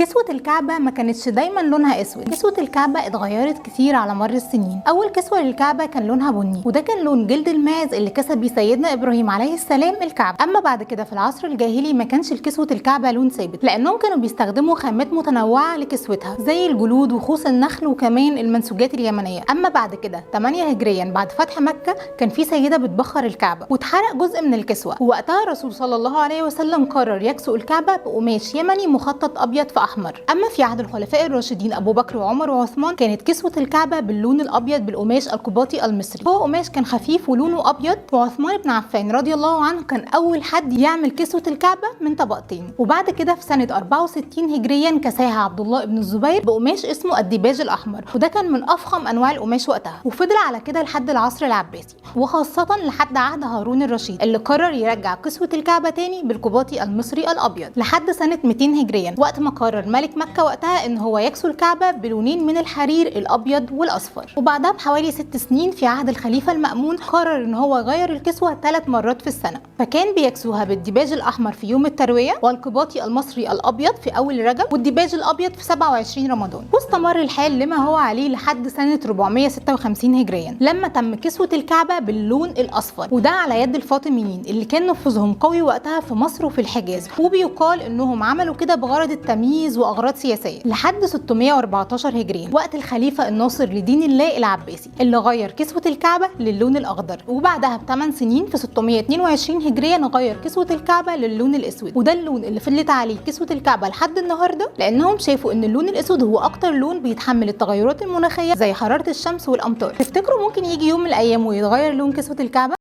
كسوة الكعبة ما كانتش دايما لونها اسود. كسوة الكعبة اتغيرت كتير على مر السنين. اول كسوة للكعبة كان لونها بني، وده كان لون جلد الماعز اللي كسب بيه سيدنا ابراهيم عليه السلام الكعبة. اما بعد كده في العصر الجاهلي ما كانش لكسوة الكعبة لون ثابت، لانهم كانوا بيستخدموا خامات متنوعة لكسوتها زي الجلود وخوص النخل وكمان المنسوجات اليمنية. اما بعد كده 8 هجريا بعد فتح مكة كان في سيدة بتبخر الكعبة واتحرق جزء من الكسوة، ووقتها الرسول صلى الله عليه وسلم قرر يكسو الكعبة بقماش يمني مخطط ابيض في احمر. اما في عهد الخلفاء الراشدين ابو بكر وعمر وعثمان كانت كسوة الكعبة باللون الابيض بالقماش القباطي المصري، هو قماش كان خفيف ولونه ابيض. وعثمان بن عفان رضي الله عنه كان اول حد يعمل كسوة الكعبة من طبقتين. وبعد كده في سنة 64 هجريا كساها عبد الله بن الزبير بقماش اسمه الديباج الاحمر، وده كان من افخم انواع القماش وقتها، وفضل على كده لحد العصر العباسي، وخاصة لحد عهد هارون الرشيد اللي قرر يرجع كسوة الكعبة تاني بالقباطي المصري الابيض لحد سنة 200 هجريا، وقت ما قرر ملك مكة وقتها ان هو يكسو الكعبة بلونين من الحرير الابيض والاصفر. وبعدها بحوالي 6 سنين في عهد الخليفة المأمون قرر ان هو يغير الكسوة 3 مرات في السنة، فكان بيكسوها بالديباج الاحمر في يوم التروية، والقباطي المصري الابيض في اول رجب، والديباج الابيض في 27 رمضان. واستمر الحال لما هو عليه لحد سنة 456 هجريا لما تم كسوة الكعبة باللون الاصفر، وده على يد الفاطميين اللي كان نفوذهم قوي وقتها في مصر وفي الحجاز، وبيقال انهم عملوا كده بغرض التمييز واغراض سياسية لحد 614 هجريا وقت الخليفة الناصر لدين الله العباسي اللي غير كسوة الكعبة للون الاخضر. وبعدها ب8 سنين في 622 هجريا غير كسوة الكعبة للون الاسود، وده اللون اللي فضلت عليه كسوة الكعبة لحد النهارده، لانهم شافوا ان اللون الاسود هو اكتر لون بيتحمل التغيرات المناخية زي حرارة الشمس والامطار. تفتكروا ممكن يجي يوم من الايام ويتغير لون كسوة الكعبة؟